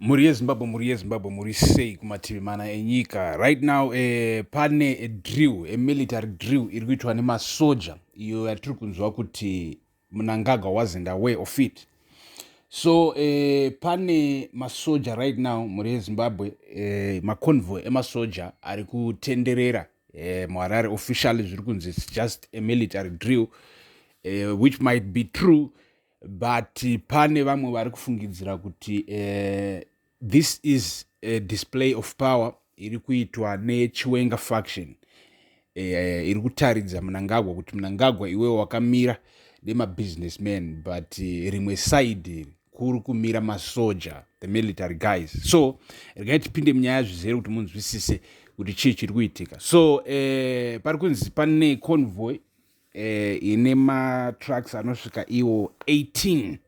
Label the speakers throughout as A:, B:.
A: Mhuri yeZimbabwe, mhuri yeZimbabwe, muri sei kumativi mana enyika? Right now, pane a drill, a military drill iri kuitwa nemasoja, iyo yatiri kunzwa kuti Mnangagwa wasn't aware of it. So pane masoja right now, mhuri yeZimbabwe, maconvoy emasoja ari kutenderera muHarare. Officially zviri kunzi it's just a military drill, which might be true, but pane vamwe vari kufungidzira kuti this is a display of power iri kuitwa neChiwenga faction, iri kutaridza Mnangagwa kuti, "Mnangagwa, iwewe wakamira nemabusinessman, but rimwe side kuri kumira masoja, the military guys." So regai tipinde munyaya zvizere kuti munzwisise kuti chii chiri kuitika. So pari kunzi pane convoy ine matrucks anosvika iwo 18,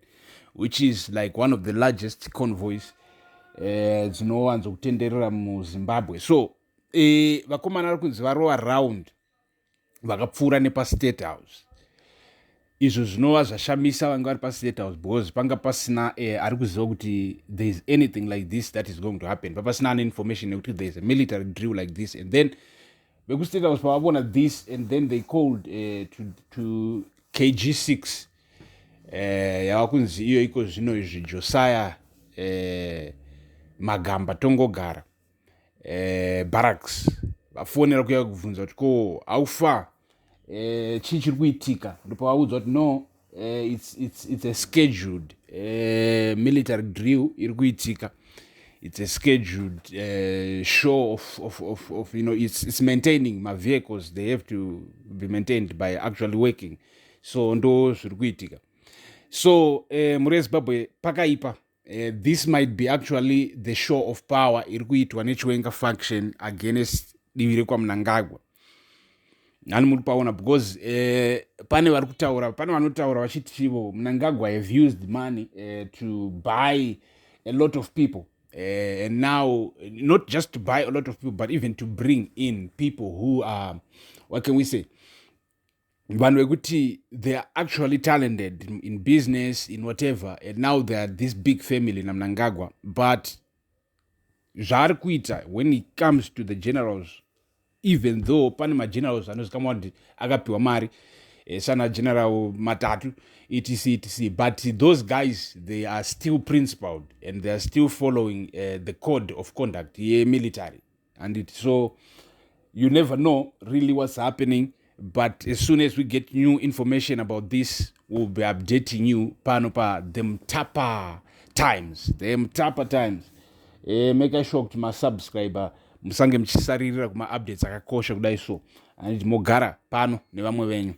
A: which is like one of the largest convoys dzinowanzokutenderera muZimbabwe. So vakomana vari kunzi varova round, vakapfuura nepaState House, izvo zvinova zvashamisa vanga vari paState House, because panga pasina ari kuziva kuti there is anything like this that is going to happen. Papasina ane information yekuti there is a military drill like this. And then vekuState House pavavona this, and then they called to KG6, yava kunzi iyo iko zvino izvi Josiah Magamba Tongogara Barracks. Vafonera kuya kubvunza kuti, "Ko, how far? Chii chiri kuitika?" Ndopavaudzwa kuti, "No, it's a scheduled military drill iri kuitika. It's a scheduled show of it's maintaining mavehicles. They have to be maintained by actually working." So ndo zviri kuitika. So mhuri yeZimbabwe, pakaipa. This might be actually the show of power iri kuitwa neChiwenga faction against divi rekwaMnangagwa. Hani muri paona? Because pane vari kutaura, pane vanotaura vachiti chivo Mnangagwa have used money to buy a lot of people, and now not just to buy a lot of people, but even to bring in people who are, what can we say, vanhu vekuti they are actually talented in business, in whatever, and now they are this big family naMnangagwa. But zvaari kuita when it comes to the generals, even though pane magenerals anozikamwa kuti akapiwa mari, sana General matatu, etc etc, but those guys, they are still principled and they are still following the code of conduct yemilitary. And it so you never know really what's happening, but as soon as we get new information about this, we'll be updating you pano pa The Mtapa Times, The Mtapa Times. Make sure kuti masubscriber, musange muchisaririra kumaupdates akakosha kudai. So anditi mogara pano nevamwe venyu.